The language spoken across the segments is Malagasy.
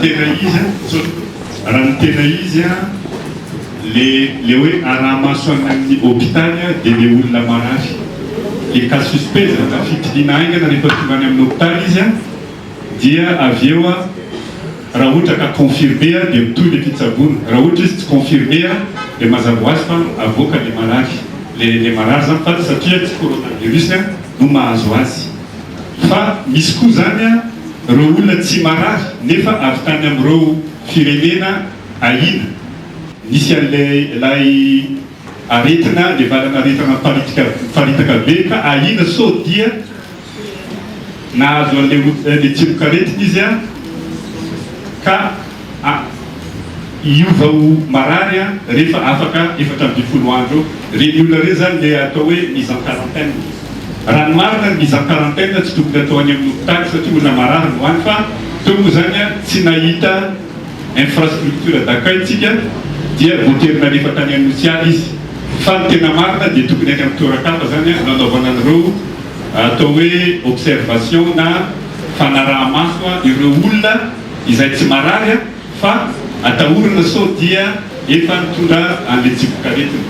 tena izy a, raha ny tena izy a, le le hoe araha-maso any amin'ny hopitaly a dia le olona marary, le cas suspect zany, na fitiliana haingana rehefa tonga any amin'ny hopitaly izy a, dia avy eo a raha ohatra ka confirmé a dia mitohy le fitsaboana, raha ohatra izy tsy confirmé a dia mazava ho azy fa avoaka le marary, le le marary zany fa satria tsy coronavirus a no mahazo azy. Fa misy koa zany a reo olona tsy marary nefa avy tany amin'ireo firenena ahiana nisy an'ilay ilay aretina, le valan'aretina miparitaka miparitaka be ka ahiana sao dia nahazo an'ilay le tsimokaretina izy a ka a hiova ho marary a rehefa afaka 14 andro eo. Reny olona reny zany le atao hoe mise en quarantaine. Raha ny marina, ny mise en quarantaine tsy tokony atao any amin'ny hopitaly satria olona marary no any, fa teo moa zany a tsy nahita infrastructure d'accueil tsika dia voatery nalefa tany Anosiala izy, fa ny tena marina dia tokony any amin'ny toeran-kafa zany a nanaovana an'ireo atao hoe observation na fanaraha-maso a ireo olona izay tsy marary a fa atahorana sao dia efa nitondra an'le tsimokaretina,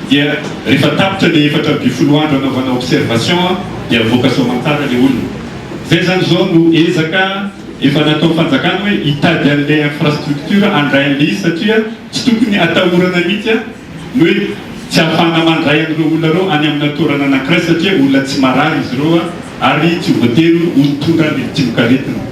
dia rehefa tapitra le 14 andro anaovana observation a dia avoaka soamantsara le olona zay. Zany zao no ezaka efa natao fanjakana hoe hitady an'le infrastructure andray an'le izy, satria tsy tokony atahorana mihitsy a ny hoe tsy ahafahana mandray an'ireo olona reo any amina toerana anankiray, satria olona tsy marary izy ireo a ary tsy voatery ho nitondra le tsimokaretina.